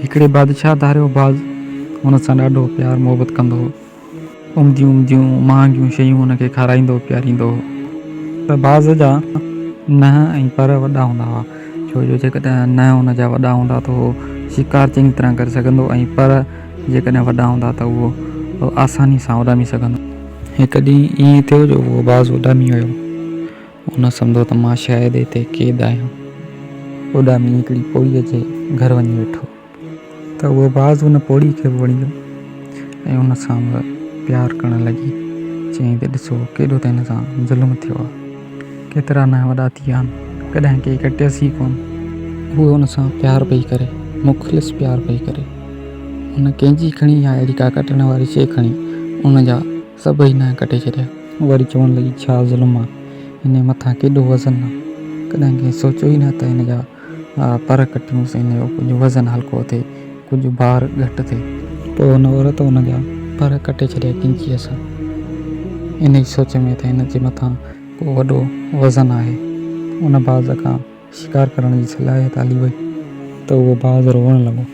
هڪڙي بادشاهه ڌاريو باز هن سان ڏاڍو پيار محبت ڪندو هو. عمديون عمديون مهانگيون شيون هن کي کارائيندو پياريندو هو. ته باز جا ننهن ۽ پر وڏا هوندا هئا، ڇو جو جيڪڏهن ننهن هن جا وڏا هوندا ته هو شڪار چڱي طرح ڪري سگهندو ۽ پر جيڪڏهن وڏا هوندا ته اهو آساني سان اڏامي سگهندو. هڪ ڏينهن ائين ٿيو جو اهو باز اڏامي ويو. هن سمجهيو ته مان شايد هتي قيد آهيان. اڏامي هڪڙي پوڙهيء جي گهر وڃي ويٺو. ته اهو باز ان پوڙهي کي به وڻي ويو ۽ ان سان به پيار ڪرڻ لڳي. چيائين ته ڏسو ڪيڏو ته هن سان ظلم ٿيو آهي. ڪيترا نه وڏا ٿي ويا آهن، ڪڏهن ڪي ڪٽيس ئي ڪونه. هوء ان سان پيار پئي ڪري، مخلص پيار پئي ڪري. هن ڪينچي کڻي يا اهڙي ڪا ڪٽڻ واري شيء کڻي ان جا سڀئي ننهن ڪٽي ڇڏيا. وري چوڻ لڳي، ڇا ظلم آ، هن جي مٿان ڪيڏو وزن آ، ڪڏهن ڪنهن سوچيو ئي نه ته هن جا پر ڪٽيونس ۽ هن جو ڪجهه وزن هلڪو ٿئي، ڪجهه بار گهٽ ٿئي. پوء هن عورت ان جا پر ڪٽي ڇڏيا ڪينچيء سان، انهيء سوچ ۾ ته هن جي مٿان ڪو وڏو وزن آهي. ان باز کان شڪار ڪرڻ جي صلاحيت هلي وئي ته اهو باز روئڻ لڳو.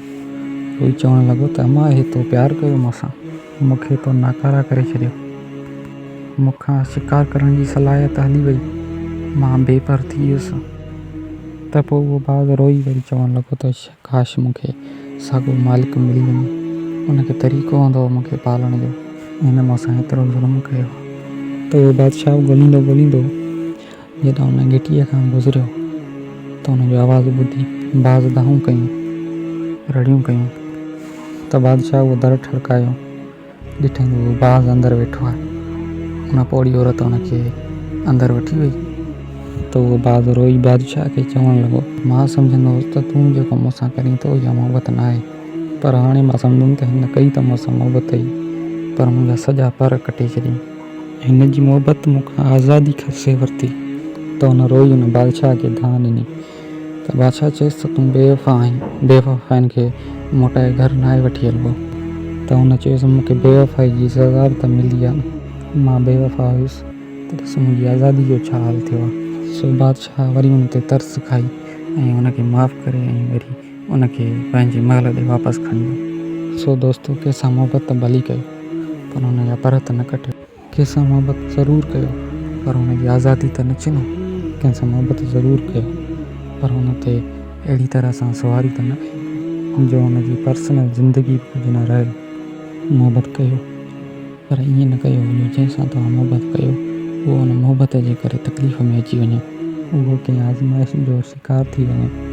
روئي چوڻ لڳو ته اما هي تو پيار ڪيو مون سان، مون کي تو ناڪارا ڪري ڇڏيو. مون کان شڪار ڪرڻ جي صلاحيت هلي وئي، مان بي پر ٿي ويس. ته پوء اهو باز روئي وري چوڻ لڳو ته ڪاش مون کي ساڳو مالڪ ملي وڃي، ان کي طريقو هوندو هو مون کي پالڻ جو. هن مون سان ايترو ظلم ڪيو. ته اهو بادشاهه به ڳوليندو ڳوليندو جڏهن ان گهٽيء کان گذريو ته ان جو آواز ٻڌي باز دانهون ڪيون، رڙيون ڪيون ته بادشاهه اهو در ٺڙڪايو. ڏٺائين ته اهو باز اندر ويٺو آهي. ان پوڙهي عورت ان کي اندر وٺي وئي ته اهو باز روئي بادشاهه کي چوڻ لڳو، مان سمجهندو هوس ته تون جيڪو مون سان ڪرين ٿو اها محبت ناهي، پر هاڻي مان سمجهيم ته هن ڪئي ته مون سان محبت ئي، پر منهنجا سڄا پر ڪٽي ڇڏيائين. هن جي محبت مون کان آزادي کسي ورتي. ته هن روئي ان بادشاهه کي دانهن ڏني ته بادشاهه چيس ته تون بيوفا آهين، بيوفائن کي موٽائي گهر ناهي وٺي هلبو. ته هن چيس مون کي بيوفائي جي سزا به ته ملي آهي نه، مان بيوفا هيس ته ڏس منهنجي آزادي جو ڇا حال ٿيو آهي. سو بادشاهه وري هن تي ترس کائي ۽ هن کي معاف ڪري ۽ وري ان کي پنهنجي محل ڏي واپس کڻي ويو. سو دوستو ڪنهن سان محبت ته ڀلي ڪيو پر هن جا پر ته نه ڪٽيو. ڪنهن سان محبت ضرور ڪيو پر هن جي آزادي ته نه ڇنو. ڪنهن سان محبت ضرور ڪيو پر هن تي اهڙي طرح سان سواري ته نه ڪيو جو هن جي پرسنل زندگي به ڪجهه نه رهي. محبت ڪيو پر ائين نه ڪيو جو جنهن سان توهان محبت ڪيو اهو ان محبت جي ڪري تڪليف ۾ اچي وڃي. اهو ڪنهن آزمائش جو شڪار ٿي وڃي.